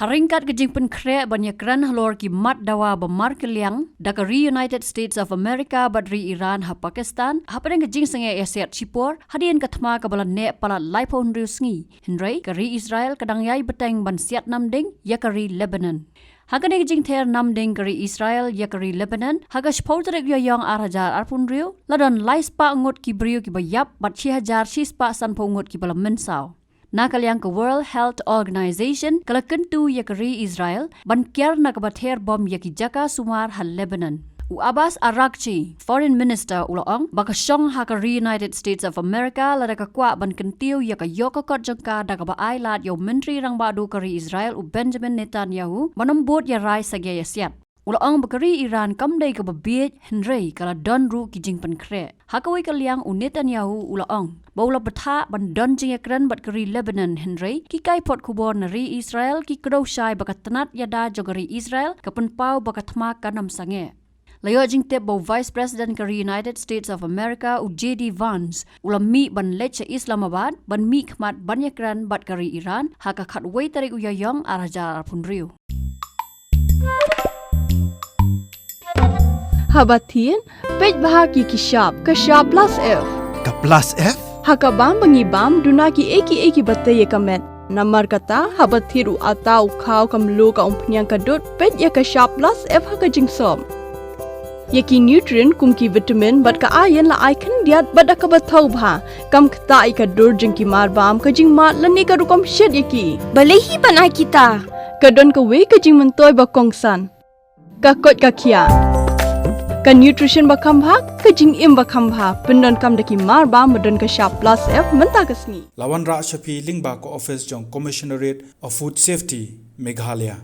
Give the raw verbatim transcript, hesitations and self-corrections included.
A ryngkat ka jingpynkhreh ban ïakren halor ki mat dawa ba markylliang da ka ri United States of America bad ri Iran ha Pakistan, hapdeng ka jingsangeh ïasiat shipor hadien ka thma kaba la neh palat laiphew hynriew sngi. Hynrei ka ri Israel ka dang ïai bteng ban siat namding ïa ka ri Lebanon. Ha kane ka jingther namding ka ri Israel ïa ka ri Lebanon, ha ka shiphew tarik Ïaïong ar hajar arphew hynriew, la don lai spah ngut ki briew kiba ïap bad shi hajar shi spah sanphew ngut kiba la mynsaw. Na ka liang ka World Health Organization ka la kyntu ïa ka ri Israel ban kiar na kaba ther bom ïa ki jaka sumar ha Lebanon. U Abbas Araghchi, Foreign Minister, u la ong ba ka shong ha ka ri United States of America lada ka kwah ban kyntiew ïa ka ïoh ka kot jong ka da kaba ai lad ïa u Myntri Rangbah Duh ka ri Israel, u Benjamin Netanyahu, ban ym bud ïa rai sangeh ïasiat. U la ong ba ka ri Iran kam dei kaba bieit, hynrei ka la don ruh ki jingpynkhreh. Ha kawei ka liang u Netanyahu u la ong ba u la bthah ban don jingïakren bad ka ri Lebanon, hynrei ki kaiphod khubor na ri Israel ki kdew shai ba ka tnat ïada jong ka ri Israel ka pynpaw ba ka thma kan ym sangeh. La ïoh jingtip ba u Vice President ka ri United States of America, u J D Vance, u la mih ban leit sha Islamabad ban mihkhmat ban ïakren bad ka ri Iran ha ka khatwei tarik u Ïaïong ar hajar arphew hynriew. Haba thied, peit bha ki ki shap, ka shap plus F. Ka plus F? Ha ka bam ba ngi bam, duna kiei kiei kiba tei ïa ka met. Namar kata, haba thied u atta, u khaw, ka mluh, ka umphniang, ka dud, peit ïa ka shap plus F ha ka jingsop. Ïa ki nutrient kum ki vitamin bad ka iron la ai khyndiat bad da kaba thaw bha. Kam ktah ïa ka dur jong ki mar bam, ka jingmad lane ka rukom shet ïa ki. Balei hi ban ai kita? Ka don kawei ka jingmyntoi ba kongsan. Ka koit ka khiah. Ka nutrition ba kham bha, ka jingim ba kham bha. Pyndonkam da ki mar bam ba don ka shap plus F mynta ka sngi. La wanrah sha phi lyngba ka office jong Commissionerate of Food Safety, Meghalaya.